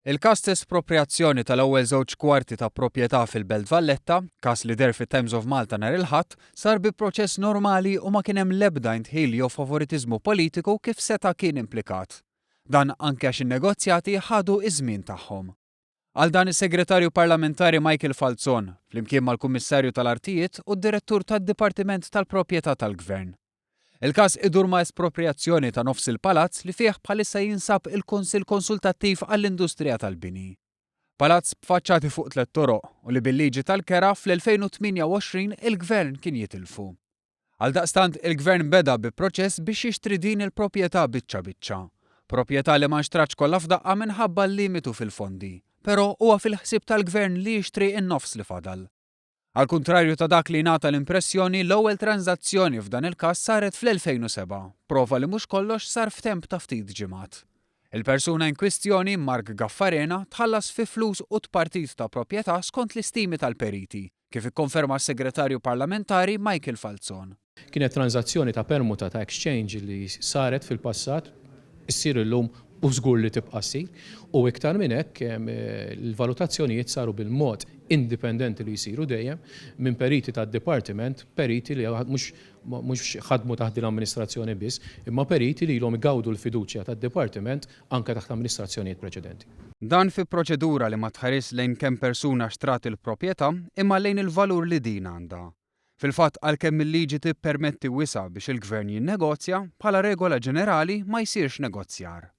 Il-każ t'esproprjazzjoni tal-ewwel żewġ kwarti ta' proprjetà fil-Belt Valletta, każ li deher fit-Times of Malta nhar il-Ħadd, sar bi proċess normali u ma kien hemm l-ebda indħil jew favoritiżmu politiku kif seta' kien implikat. Dan anke għax in-negozjati ħadu ż-żmien tagħhom. Qal dan is-Segretarju Parlamentari Michael Falzon, flimkien mal-Kummissarju tal-Artijiet u d-Direttur tad-Dipartiment tal-Proprjetà tal-Gvern. Il-każ idur ma' esproprjazzjoni ta' nofs il-palazz li fih bħalissa jinsab il-Kunsill Konsultattiv għall-Industrija tal-Bini. Palazz b'faċċati fuq tlett toroq u li bil-liġi tal-kera fl-2028 il-Gvern kien jitilfu. Għaldaqstant il-Gvern beda bi proċess biex jixtri din il-proprjetà biċċa biċċa. Proprjetà li ma nxtratx kollha f'daqqa minħabba l-limitu fil-fondi. Però huwa fil-ħsieb tal-Gvern li jixtri n-nofs li fadal. Għall-kuntrarju ta' dak li ngħata l-impressjoni, l-ewwel tranżazzjoni f'dan il-każ saret fl-2007, prova li mhux kollox sar f'temp ta' ftit ġimgħat. Il-persuna in kwistjoni, Mark Gaffarena, tħallas fi flus u tpartit ta' proprjetà skont l-istimi tal-periti, kif ikkonferma s-Segretarju Parlamentari Michael Falzon. Kienet tranżazzjoni ta' permuta ta' exchange li saret fil-passat, issir illum u żgur li tibqa' ssir. U iktar minn hekk, il-valutazzjonijiet saru bil-mod indipendenti li jsiru dejjem minn periti tad-dipartiment, periti li mhux mhux ħadmu taħt din l-amministrazzjoni biss, imma periti li ilhom igawdu l-fiduċja tad-dipartiment anke taħt amministrazzjonijiet preċedenti. Dan fi proċedura li ma tħarisx lejn kemm persuna xtrat il-proprjetà imma lejn il-valur li din għandha. Fil-fatt, għalkemm il-liġi tippermetti wisa' biex il-Gvern jinnegozja, bħala regola ġenerali ma jsirx negozjar.